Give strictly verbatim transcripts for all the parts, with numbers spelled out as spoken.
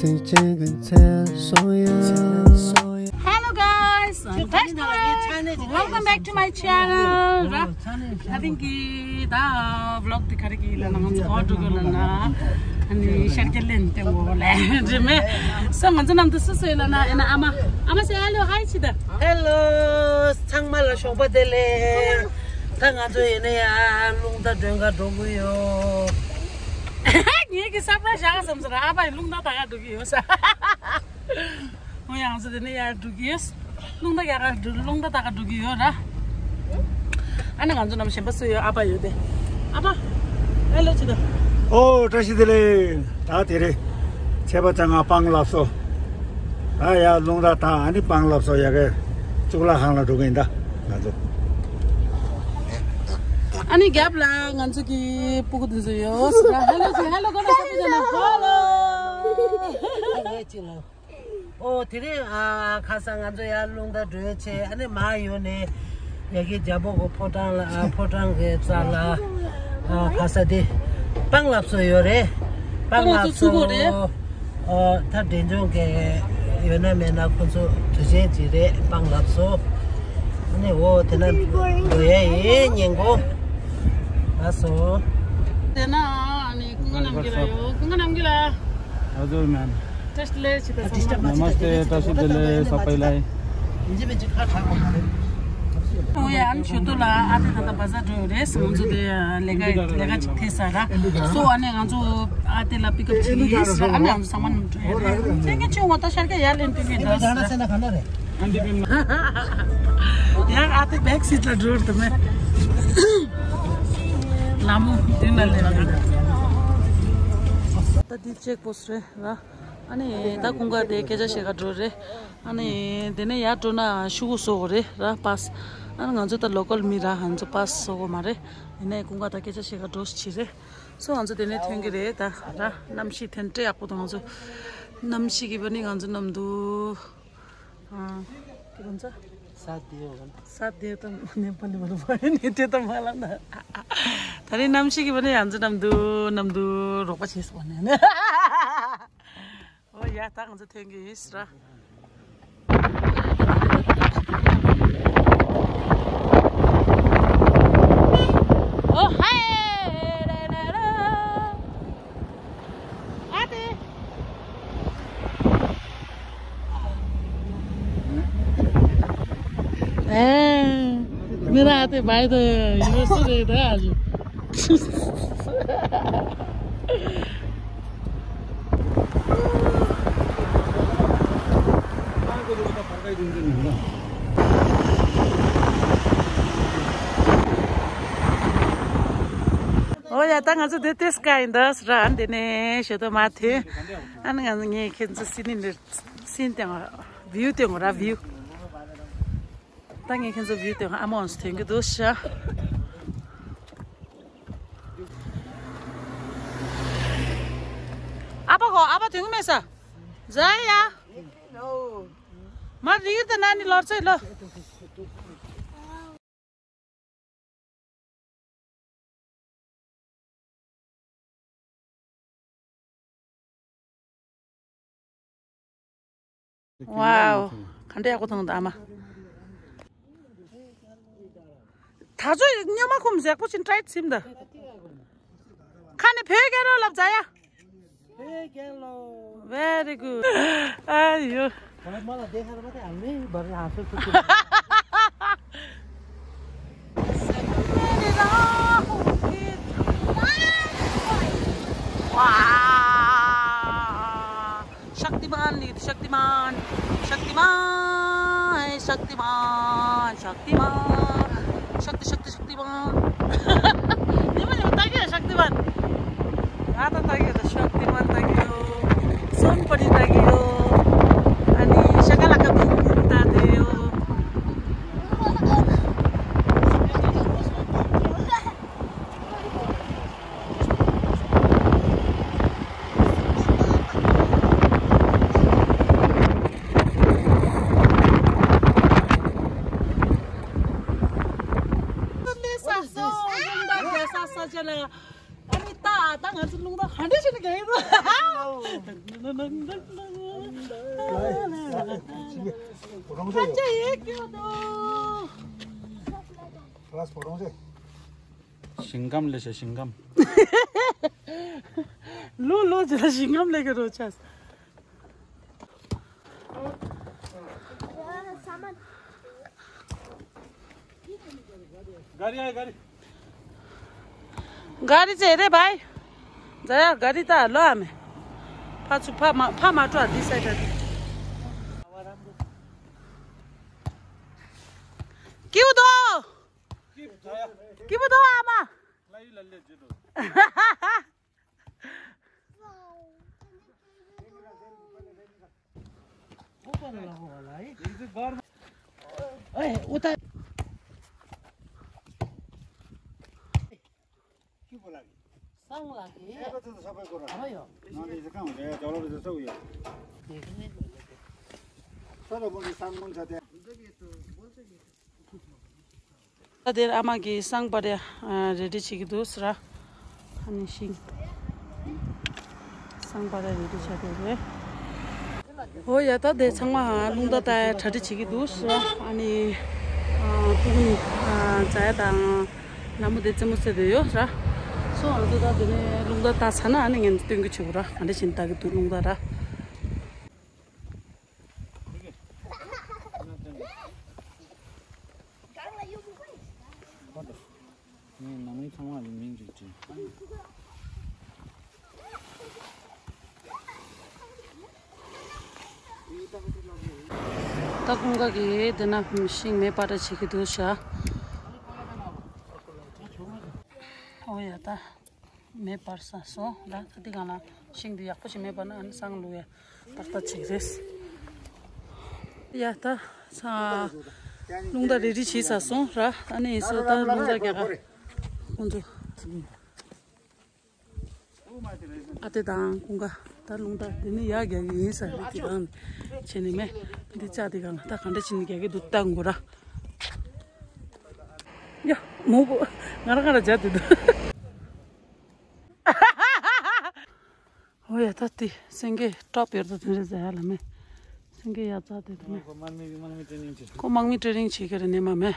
Hello guys, welcome back to my channel. I think the vlog དེ་ག་རེ་གི་ལ་ན་ང་ཚོ་ཧོ་ཀྲུ་གི་ལ་ན་ཨ་ནི་ཤར་གྱི་ལེན་ཏེ་འོ་ལེ་རེ་མེ་སོ་ང་ཚོ་ནམ་དུ་སུ་སུ་ལ་ན་ཨེ་ན་ཨ་མ་ཨ་མ་སེ་hello hi ཆི་ད། Hello ཚང་མ་ལ་ཞོགས་པ་བདེ་ལེགས། ད་ང་ཚོ་ཡིན་ན་ཡ་རླུང་རྟ་སྒྲོན་ག་འགྲོ་གི་ཡོད། ངེད་ཀྱི་སར་པ་རའི་ཛི་བཞག་བསམ་ཟེར་ཨ་ཕ་ཡི་རླུང་རྟ་ད་ག་འགྲོ་གི་ཡོད་ས། ང་ཡང་ཚོ་དེ་ནས་ཡར་འགྲོ་གི་ཡོད། རླུང་རྟ་ཡར་ག་འགྲོ་རླུང་རྟ་ད་ག་འགྲོ་གི་ཡོད་ར། ཨ་ནི་ང་ཚོ་རྣམས་གཞན་པ་སུ་ཡོད་ཨ་ཕ་ཡོད་དེ། ཨ་ཕ། ཨེ་ལོ་ཅི་ད། ཨོ་བཀྲ་ཤིས་བདེ་ལེགས། ད་དེ་རེད། ཆད་པ་ཅང་ང་སྤང་ལབ་སོ། ད་ཡ་རླུང་རྟ་ད་ཨ་ནི་སྤང་ལབ་སོ་ཡ་གི་གཙུག་ལག་ཁང་ལ་འགྲོ་གི་ཡིན་ད་ང་ཚོ། ཨ་ནི་རྒྱབ་ལ་ང་ཚོ་གི་སྤུ་གུ་དེ་ཚོ་ཡོད། ཧེ་ལོ་ཅི་ཧེ་ལོ་གོ་ན་ཧེ་ལོ། ཨོ་དེ་རིང་ཨ་ཁ་སང་ང་ཚོ་ཡར་རླུང་རྟ་བགྲོད་བྱས་ཨ་ནི་མར་ཡོང་ནས་ཡ་གི་རྒྱལ་པོ་གི་ཕོ་བྲང་ལ་ཨ་ཕོ་བྲང་གི་རྩ་ལ་ཨ་ག་ས་དེ་སྤང་ལབ་སོ་ཡོད་རེད། སྤང་ལབ་སོ། ཨོ་ད་འབྲས་ལྗོངས་གི་ཡོད་ན་མེད་ན་ཁོ་ཚོ་དུས་ཆེན་ཅིག་རེད་སྤང་ལབ་སོ། ཨ་ནི་འོ་དེ་ན་འགྲོ་ཡ་ཡིན་ཉིན་གུང་ལ་སོ། དེ་ན་ཨ་ནི་ཀུན་དགའ་རྣམ་རྒྱལ་ལ་ཡོད། ཀུན་དགའ་རྣམ་རྒྱལ་ལ། Hello man. Namaste བཀྲ་ཤིས་བདེ་ལེགས་ས་པའི་ལའི། ཨོ་ཡ་ཨ་ནི་ཞུ་དུ་ལ་ཨ་ཏི་ད་ད་བ་ཟ་འགྲོ་རེད་ང་ཚོ་དེ་ལས་ཀ་ལས་ཀ་ཅིག་ཐེ་ས་ར་སོ་ཨ་ནི་ང་ཚོ་ཨ་ཏི་ལ་པི་ཀབ་ཅིག་ཡིན་ས་ཨ་ནི་ང་ཚོ་ཚང་མ་འགྲོ་ཡ་རེད། ཚེ་གི་ཆུ་ངོ་ད་ཤར་ག་ཡར་ལེན་དུས་མེད་ད། ཡང་ཨ་ཏི་བེག་སིཊ་ལ་འགྲོ་དུ་མེད། ལ་མོ་དེ་ན་ལེན་ར། ད་འདི་ཅེག་པོ་སི་རེད་ར། ཨ་ནི་ད་ཀུན་དགའ་དེ་སྐད་ཆ་བཤད་ག་འགྲོ་རེད། ཨ་ནི་དེ་ནས་ཡར་འགྲོ་ན་ཤུ་གུ་བཟོ་དགོས་རེད་ར་པཱས། ཨ་ནི་ང་ཚོ་ད་ལོ་ཀལ་མི་ར་ང་ཚོ་པཱས་བཟོ་དགོས་མ་རེད། ཡིན་ནའི་ཀུན་དགའ་ད་སྐད་ཆ་བཤད་ག་འགྲོ་ཞིག་རེད། སོ་ང་ཚོ་དེ་ནས་ཐོན་གི་རེད་ད་ར། གནམ་གཤིས་ཐན་ཏྲེ་ཡག་པོ་དང་ང་ཚོ་གནམ་གཤིས་ཀྱི་བ་ནི་ང་ཚོ་ནམ་དུ། ཨ་ཀི་རོན་ཚ། ས་དེ་ཡོད་ག་ས་དེ་ད་ནེ་པ་ལི་མ་རུ་བ་ནི་དེ་ད་མ་ལ་ན། ད་རེས་གནམ་གཤིས་ཀྱི་བ་ནི་ཡང་ཚ་ནམ་དུ་ནམ་དུ་རོགས་པ་བྱེད་སོང་ནས་ནི། ཨོ་ཡ་ད་ང་ཚོ་ཐོན་གི་ཡིན་ཟེར། ཨོ་ཧེ་རེ་རེ་རེ། ཨ་ཏི། ཨེ། མི་ར་ཨ་ཏི་བའི་ཏི་ཡུ་སུ་རེད་ད་ཨ་ལུ། ཨོ་ཡ་ད་ང་ཚོ་དེ་ཏེ་སི་ཀ་ཡིན་ད་ཟེར་ཨ་འདི་ནས་ཞོ་ཏོ་མ་ཐེ། ཨ་ནི་ང་ངས་ཁྱེད་ཚོ་སི་ནི་འདིར་སིན་ཏེ་ང་བིའུ་ཏེ་ང་ར་བིའུ། ད་ངས་ཁྱེད་ཚོ་བིའུ་ཏེ་ང་ཨ་མོ་འོང་སི་ཐོན་གི་འདུག་ཤ། ཨ་ཕ་གོ་ཨ་ཕ་ཐོན་གི་མེད་ས། ཛ་ཡ། མ་རིག་ཏེ་ན་ནི་ལོར་ཚོད་ལོ། ཝའོ། ག་འདྲ་ཡག་པོ་མཐོང་འདུག་ཨ་མ། ད་ཚོད་སྨྱོན་མ་ཁུམ་ཟེག་པོ་ཕྱིན་ཏྲའི་ཚིམ་ད། ཁ་ནས་བོད་རྒྱལ་ལོ་ལབ་ཛ་ཡ། བོད་རྒྱལ་ལོ། Very good. ཨ་ཡོ། ཤཀྟི་མཱན་ནི་ཤཀྟི་མཱན། ཤཀྟི་མཱན། ཧེ་ཤཀྟི་མཱན། ཤཀྟི་མཱན། ཤཀྟི་ཤཀྟི་ཤཀྟི་མཱན། ཉི་མ་ཉི་མ་ལྟ་གི་ཡོད་ཤཀྟི་མཱན། ང་ད་ལྟ་གི་ཡོད་ཤཀྟི་མཱན་ལྟ་གི་ཡོད། སོན་པ་རི་ལྟ་གི་ཡོད། ཨ་ནི་ཤ་ཀ་ལ་ཀ་པི་ལྟ་གི་ཡོད། ཨ་ནི་ད་ད་ང་ཚོ་རླུང་རྟ་ཧ་འདྲ་ཞིག་ ཞིང་ཁམས་ལས་བྱ་ཞིང་ཁམས། ལོ་ལོ་ཅི་ལ་ཞིང་ཁམས་ལས་ཀྱི་རོ་ཆས། गाड़ी आए, गाड़ी। गाड़ी चाहिँ हेरे भाइ। जा, गाडी त हाल्लो हामी। फाचु फा मा फा माटो हाल्दी साइड। के हो दो? के हो दो आमा? ए, उता। के बोला कि? साङ लाग्यो। ए, त त सबै कुरा। अब यो। नदी चाहिँ कहाँ हुन्छ? ए, जलप जस्तो उयो। देख्ने। तर मैले साङ पनि छ त्यहाँ। त धेर आमाकी साङ परे रेडी छिकी दुस र अनि सिङ साङ परे रेडी छ दे रे। हो या त दे छङमा लुङ द ता ठटी छिकी दुस र अनि पुगनी चाय ता नमु दे चमु से दे यो र सो अझ त दे लुङ द ता छन अनि ङेन तुङ गु छु र अनि सिन ता गु लुङ द र ད་ཀུན་དགའ་གི་དེ་ན་ཤིང་མེ་སྤར་བྱེད་ཀྱི་འདུག་ཤག་ཨོ་ཡ་ད། མེ་སྤར་ས་སོང་ལ་ད་འདི་གང་ལ་ཤིང་འདི་ཡག་པོ་ཞིག་མེ་སྤར་ན་ཨ་ནི་སང་ལུ་ཡ་ཏག་ཏག་ཅིག་རེད། ཡ་ད་ས་རླུང་རྟ་རེ་རེ་བྱེད་ས་སོང་ར། ཨ་ནི་ཡིན་སོ་ད་རླུང་རྟ་རྒྱག་ག་ཁོང་ཚོ། ཨ་དེ་དང་ཀུན་དགའ་ད་རླུང་རྟ་འདི་ནི་ཡ་རྒྱག་གི་ཡིན་ས་རེད། དེ་དང་བྱས་ནི་མེ་འདི་ལྕགས་དེ་གང་ལ་ད་གང་འདྲ་བྱས་ནི་རྒྱག་གི་འདུག་ལྟ་དགོས་ར། ཡ། མོ་བུ། ང་ར་ང་ར་མཇལ་དུ་འདུག་ཨོ་ཡ་ད་ཏི་སེང་གེ་ཀྲོབ་ཡོད་དོ་དེ་རེད་ཟེར་ཡ་ལ་མེ། སེང་གེ་ཡ་ཙག་དེ་དུ་མེ། ཁོ་དམག་མི་དམག་མི་ཊེ་རེ་ནིང་བྱེད། ཁོ་དམག་མི་ཊེ་རེ་ནིང་བྱེད་ཀྱི་རེད་ནས་མ་མེ།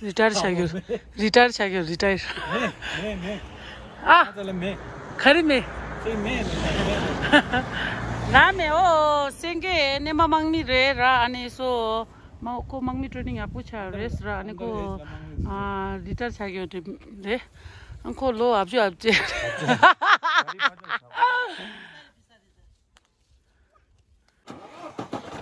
རི་ཊ་ཡར་བྱ་རྒྱུ། རི་ཊ་ཡར་བྱ་རྒྱུ་རི་ཊ་ཡར། མེ་མེ་མེ། ཨ། ཨ་ད་ལ་མེ། ག་རེ་མེ། སེང་མེ་མེ་མེ། ན་མེ་ཨོ་སེང་གེ་ནས་མ་དམག་མི་རེད་ར་ཨ་ནི་སོ། མ་ཁོ་དམག་མི་ཊེ་རེ་ནིང་ཡག་པོ་ཆགས་རེད་ར་ཨ་ནི་ཁོ་ཨ་རི་ཊ་ཡར་ཆགས་ཡོད་རེད། ཨ་ཁོ་ལོ་ཨབ་ཅོ་ཨབ་ཅེ།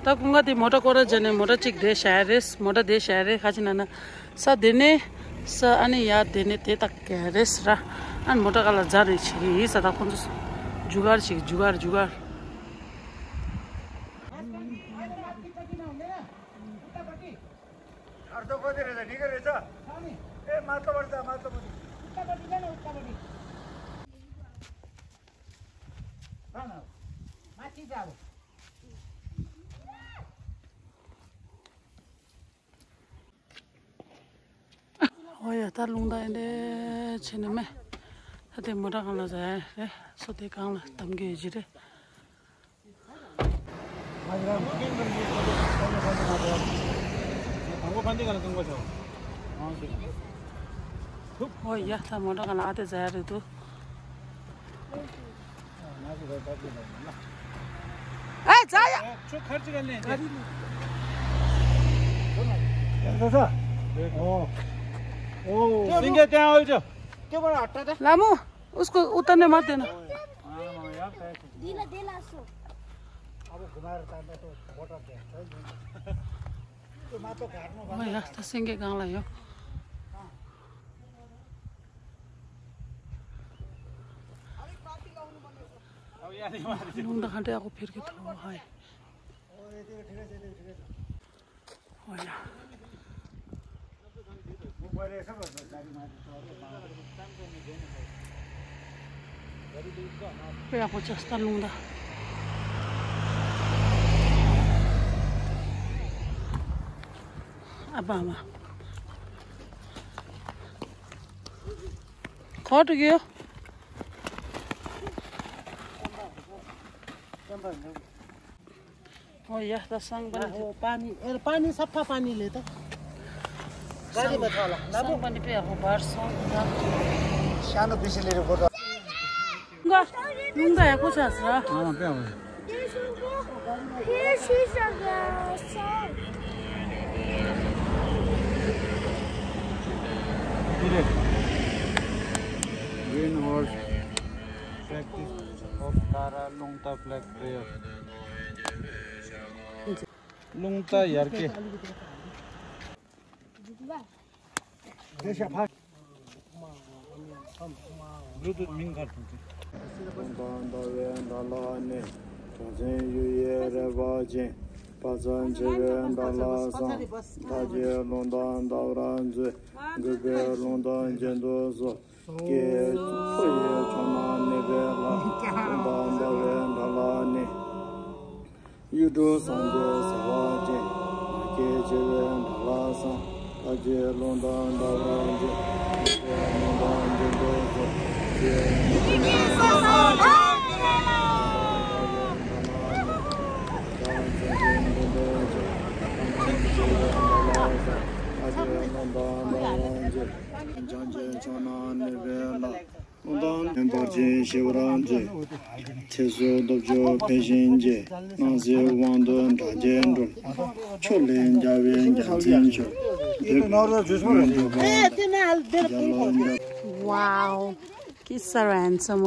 ད་ཀུན་དགའ་དེ་མོ་ཊ་སྐོར་ར་བྱས་ནས་མོ་ཊ་གཅིག་དེ་བཞག་ཡ་རེད། མོ་ཊ་དེ་བཞག་ཡ་རེད། ཁ་ཅིག་ན་ན་ས་དེ་ནས་ས་ཨ་ནི་ཡ་དེ་ནས་དེ་ལྟ་ག་རེད་ཟེར་ར། ཨ་ནི་མོ་ཊ་ག་ལ་རྫ་རེད་བྱེད་ཀྱི་ཡིན་ས། ད་ཁོང་ཚོ་རྒྱུ་གར་བྱེད་ཀྱི་རྒྱུ་གར་རྒྱུ་གར། अर्धको दे रहेछ, ठिकै रहेछ। ए, माथिल्लोपट्टि जा, माथिल्लोपट्टि। उत्तापट्टि जा न, उत्तापट्टि। जा न। माथि जा अब। ཨོ་ཡ་ད་རླུང་རྟ་ཨེ་འདྲ་བྱས་ནས་མེ། ད་དེ་མོ་ཊ་གང་ལ་ཟ་ཡ་རེད། སོ་དེ་གང་ལ་གཏམ་གྱི་ཡོད་ཀྱི་རེད། ཨོ་ཡ་ད་མོ་ཊ་གང་ལ་ཨ་དེ་ཟ་ཡ་རེད་འདུག་ཨེ་ཛ་ཡ། ཁྱོད་ཁར་ཅི་ག་ལེན་ཏེ། ཨོ། ཨོ། སེང་གེ་སྟེང་འོལ་ཅོ། ལ་མོ། उसको उतरने मत देना। ཨོ་ཡ་ད་སེང་གེ་གང་ལ་ཡོད། ལུང་ད་ཧ་འདྲ་ཡག་པོ་ཕེར་གི་ཐོག་ཧའི། ཨོ་ཡ། དཔེ་ཡག་པོ་ཆགས་སྟ་ལུང་ད། ཨ་བ་མ། ཁོ་ཏུ་གིས། ཨོ་ཡ། ད་སང་པ་ནི། ཨོ་པ་ནི་ཨེ་པ་ནི་སབ་ཕ་པ་ནི་ལེ་ད། ག་རི་བ་ཐ་ལ་ན་སང་པ་ནི་པེ་ཧོ་བར་སོང་ད། ཤ་ནོ་བི་ཤི་ལེ་རི་གོ་ད། ང་ལུང་ད་ཡག་པོ་ཆགས་སོང་། ཨ་པེ་ཧོ། Green horse practice of Tara Lungta flag prayer. རླུང་རྟ་ཡར་སྐྱེ། རླུང་རྟ་མིང་གར་དང་། སྟོང་དང་ཟླ་བའི་འདྲ་ལ་ནི། གྲོང་ཚན་གཡུ་ཡི་རལ་པ་ཅན། དཔག་བསམ་འཆི་བའི་འདྲ་ལ་སང་། ལྷ་ཀྱི་རླུང་རྟ་འདའ་བར་མཛོད། རྒུད་པའི་རླུང་རྟ་གྱེན་དུ་གསོ། སྐྱེ་ཕོ་ཡི་ཕྱོགས་ན་གནས་པའི་ལྷ། སྟོང་དང་ཟླ་བའི་འདྲ་ལ་ནི། གཡུ་འབྲུག་སངས་རྒྱས་ཟེར་བ་ཅན། མ་སྐྱེས་འཆི་བའི་འདྲ་ལ་སང་། ལྷ་ཀྱི་རླུང་རྟ་འདའ་བར་མཛོད། རྒུད་པའི་རླུང་རྟ་གྱེན་དུ་གསོ། སྐྱེ་ཕོ་ཡི་ཕྱོགས་ན་གནས་པའི་ལྷ། སྟོང་དང་ཟླ་བའི་འདྲ་ལ་ནི། གྲོང་ཚན་གྱི་འདུན་པའི་ཆོས། གྲོང་ཚན་གྱི་འདུན་པའི་ཆོས། ལྷ་ཀྱི་རླུང་རྟ་འདའ་བར་མཛོད། བྱང་ཆུབ་ཕྱོགས་ན་གནས་པའི་ལྷ། རླུང་རྟ་བར་ཆད་ཞི་བར་མཛོད། ཚེ་བསོད་སྟོབས་འབྱོར་འཕེལ་ཞིང་རྒྱས། སྣང་སྲིད་དབང་སྡུད་དགྲ་བགེགས་སྒྲོལ། ཕྱོགས་ལས་རྒྱལ་བའི་རྒྱལ་མཚན་མཆོག། འདོད་པ་ཀུན་འགྲུབ་པ་རྒྱལ་ལ་འགོད། Wow. Kids are handsome.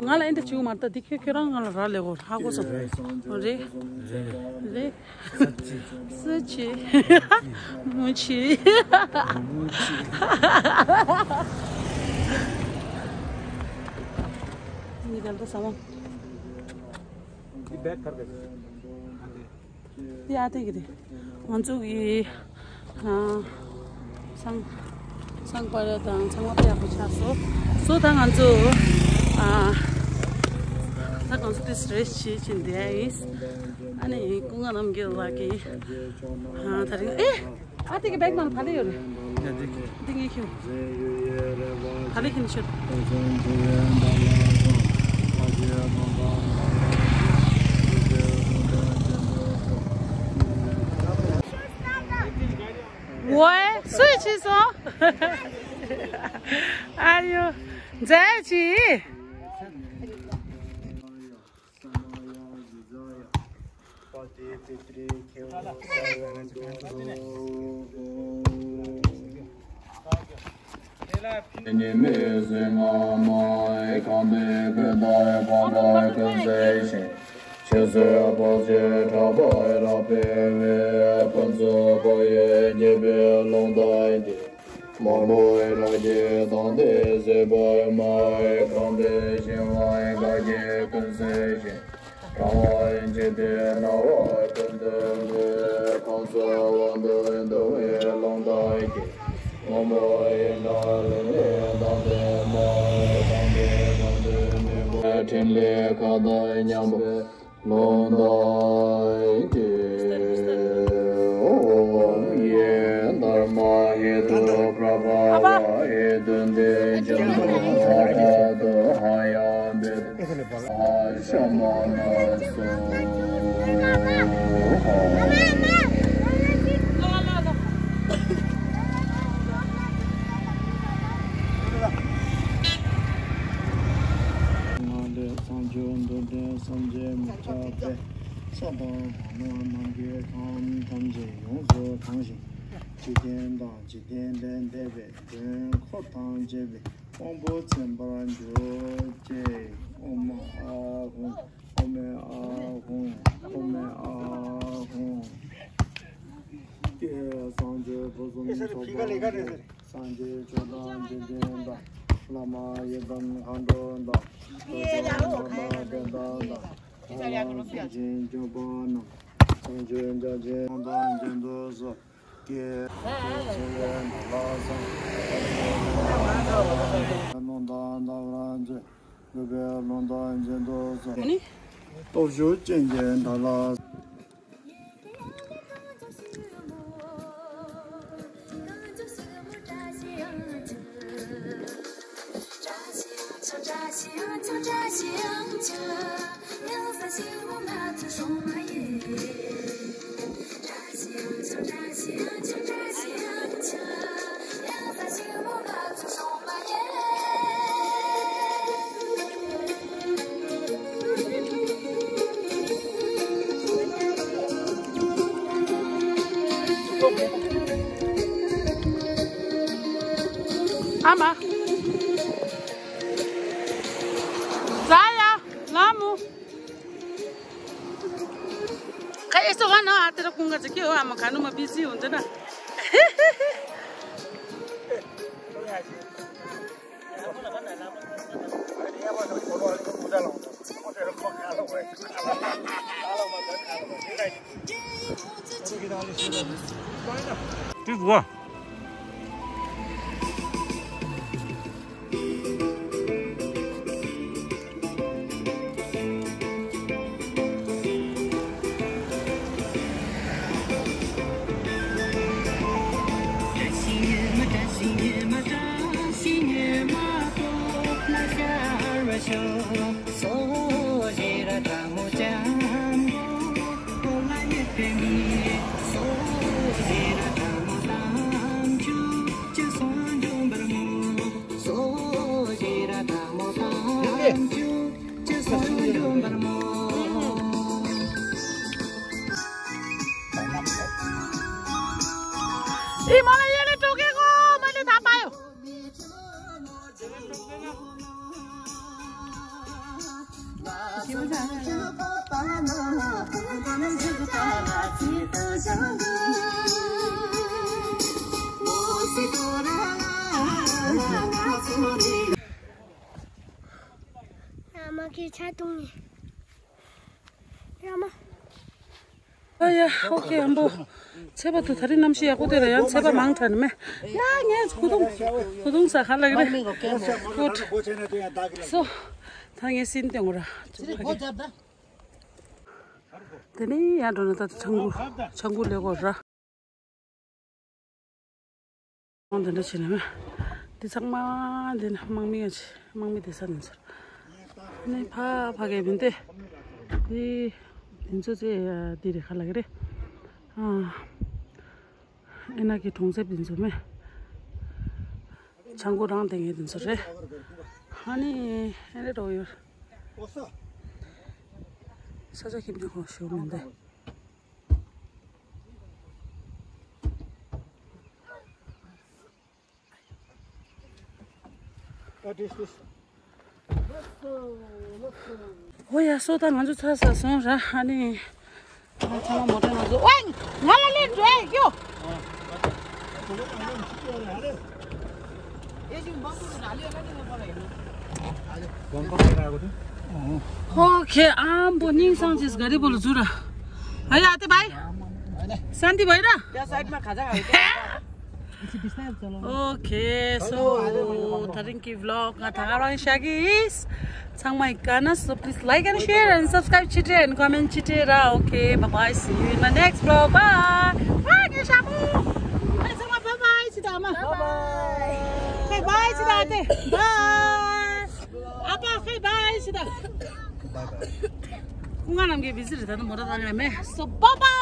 ང་ལ་ཨེ་འདྲ་བྱུང་མ་རེད། ད་འདི་ཁྱོད་ཁྱོད་རང་ང་ལ་རག་ལས་གོ། ཧ་གོ་སོང་། རེད། རེད། རེད། སུ་ཆི། མུ་ཆི། ནི་གལ་ཏེ་ས་མ། འདི་བེག་གར་ག་ཡ་དེ་གི་རེད། ང་ཚོ་གི་ཨ་སང་སང་པ་ར་དང་ཚང་མ་དཔེ་ཡག་པོ་ཆགས་སོང་། སོ་ད་ང་ཚོ་ཨ་ད་ང་ཚོ་དེ་རེ་ཞིག་བྱེད་བཞིན་བསྡད་ཡིན། ཨ་ནི་སྐུ་ངག་རྣམ་རྒྱལ་ལགས་ཀྱིས་ཨ་ད་རིང་ཨེ་ཨ་དེ་གི་བེག་ནང་ལ་ག་རེ་ཡོད་རེད། ཡ་དེ་གི་འདི་ངས་ཁྱེར། ག་ལེ་ཁྱེར་ནས་ཤོད། ཝའེ་སུས་བྱས་སོང་། ཨ་ཡོ། མཛད་ཅི། ཉི་མའི་གཟི་རྔ་མ་གང་དུ་ཀུན་ཏུ་ཕོ་བྲང་ཀུན་གསལ་ཞིང་། ཆུ་སྲིན་ཕོ་ཆེན་ཁྲ་བོ་རབ་འཕེལ་བའི། ཕུན་ཚོགས་ཕོ་ཡི་རྒྱས་པའི་ཀློང་དག་གི། མ་མོའི་རབ་ཀྱི་མདངས་ལྡན་གཟི་འབར་མ། གང་དུ་ཞིང་ལ་དགའ་བའི་ཀུན་གསལ་ཞིང་། གང་བ་འཇིག་རྟེན་སྣང་བ་ཀུན་ཏུ་ལུས། གང་ཚོགས་དབང་དུ་འདུ་བའི་ཀློང་དག་གི། མ་མོ་ཡི་འདྲ་ལུང་ལས་མདངས་ལྡན་མ། གང་དུ་གང་དུ་མི་མོ་ཕྲིན་ལས་མཁའ་དང་མཉམ་པའི་ཀློང་དག་གི། ཨོཾ་ཡེ་དྷརྨཱ་ཧེ་ཏུ་པྲ་བྷ་ཝཱ་ཧེ་ཏུ་ཏེ་ཇོ་ཏོ་ཧ་ཏ་ཏུ་ཧ་ཡ་བེ། ང་ལས་བྱང་ཆུབ་འདོད་ལྡན་སེམས་ཅན་མི་ཁྱབ་པས། ས་དང་ལྷ་ནང་གི་ཁམས་ཐམས་ཅད་ཡོངས་སུ་གང་ཞིང་། འཇིག་རྟེན་དང་འཇིག་རྟེན་ལས་འདས་པའི་དོན་འཁོར་དང་བཅས་པའི་དབང་པོ་ཚིམ་པར་གྱུར་ཅིག། ཨོཾ་ཨཱཿཧཱུྃ། ཨོཾ་ཨཱཿཧཱུྃ། ཨོཾ་ཨཱཿཧཱུྃ། ཀྱེ་སངས་རྒྱས་ཕུན་སུམ་ཚོགས་པ། སངས་རྒྱས་ཆོས་དང་འཇིག་རྟེན་དང་། བླ་མ་ཡི་དམ་མཁའ་འགྲོ་དང་། ཏུཏྟཱ་ག་ར་ཏེ་ཏ་དང་། ཐུབ་པ་སེམས་ཅན་སྐྱོབ་པ་རྣམས། བྱང་ཆུབ་རྒྱ་ཆེན་དང་གཅིག་ཏུ་གསོལ། ཀྱེ་ཕོ་ཆེ་བའི་ནགས་ལ་སོགས། རླུང་རྟ་འདའ་བར་མཛོད། རྒུད་པའི་རླུང་རྟ་གཅིག་ཏུ་གསོལ། སྟོབས་ཤུགས་ཅན་གྱི་དགྲ་ལ། ཨ་མ། ཟ་ཡ། ལ་མོ། ཁ་ཨེ་སོ་ག་ན་ཨ་ཏེ་ར་ཀུང་ག་ཅི་ཀེ་འོ་ཨ་མ་ག་ནུ་མ་བི་ཟི་འོ་འདི་ན། ཏིག་བ། ཨི་མ་ལ་ཡེ་ལེ་ཏོ་ཀེ་གོ་མ་ལེ་ད་པ་ཡོ། ཨ་མ་ཁྱེད་ཆ་བཏུང་ནས། ཨ་ཡ། ཨོ་ཁེ། ཨམ་བོ། ཚེས་པ་དུ་ད་རིང་གནམ་གཤིས་ཡག་པོ་དེ་ར། ཡང་ཚེས་པ་མང་དྲགས་ནི་མེད། ཡ་ངས་གུ་དུང་གུ་དུང་ཟ་ཁ་ལག་རེད། ཀུད་སོ། ད་ངས་སིན་ཏེ་ངོ་ར། དེ་ནས་ཡར་འགྲོ་ན་ད་ཆང་ཁུ་ཆང་ཁུ་ལེགས་གོ་ར། འདི་འདྲ་བྱས་ནས་མེད། འདི་ཚང་མ་འདི་ནི་དམག་མི་ཡ་ཆེ། དམག་མི་བསྡད་ས་ནས་ཚར། ནི་ཕ་ཕ་གི་མིན་ཏེ། འདི་འདི་ཚོ་ཚེ་འདི་རེད་ཁ་ལག་རེད། ཨ་ཨེ་ན་གི་གྲོང་གསེབ་འདི་ཚོ་མེད། ཆང་ཁུ་རང་དེ་ངས་འདི་ཚོ་རེད། ཨ་ནི་ཨེ་རེད་འགྲོ་ཡོད། ས་ཆ་ཁྱིམ་ཆུང་ཁོ་ཞུ་མིན་ཏེ། What is this? འོ་ཡ། སོ་ད་ང་ཚོ་ཚར་ཚར་སོང་ར། ཨ་ནི་ང་ཚང་མ་མོ་ཊ་ནང་ཚོ། ཝང་། ང་ལ་ལེན་འགྲོ་ཨེ་ཡོ། ཨོ་ཁེ། ཨམ་བོ་སྙིང་སང་ཅིག་ག་རེ་བོ་ལ་འཛུལ་ར། ཨ་ཡ་ཏེ་བའི། སན་ཏི་བའི་ར། Okay, so ད་རིང་གི་vlog ང་ད་ག་རང་བཞག་གི་ཡིན། ཚང་མ་ཡི་ག་ན། So please like and share and subscribe བྱེད་དྲན། And comment བྱེད་དྲན་ར། Okay, bye bye, see you in my next vlog. Bye. Bye. ངའི་ཞྭ་མོ། ཨ་ཚང་མ་bye bye བྱེད་དང་མ། Bye bye བྱེད་དང་ཏེ། Bye. ཨ་ཕ་bye bye བྱེད་དང་། Bye bye. ཁོང་ང་རང་གི་བི་ཟི་རེད། ད་ནི་མོ་ཊ་བཏང་ཡ་མེད། So bye bye.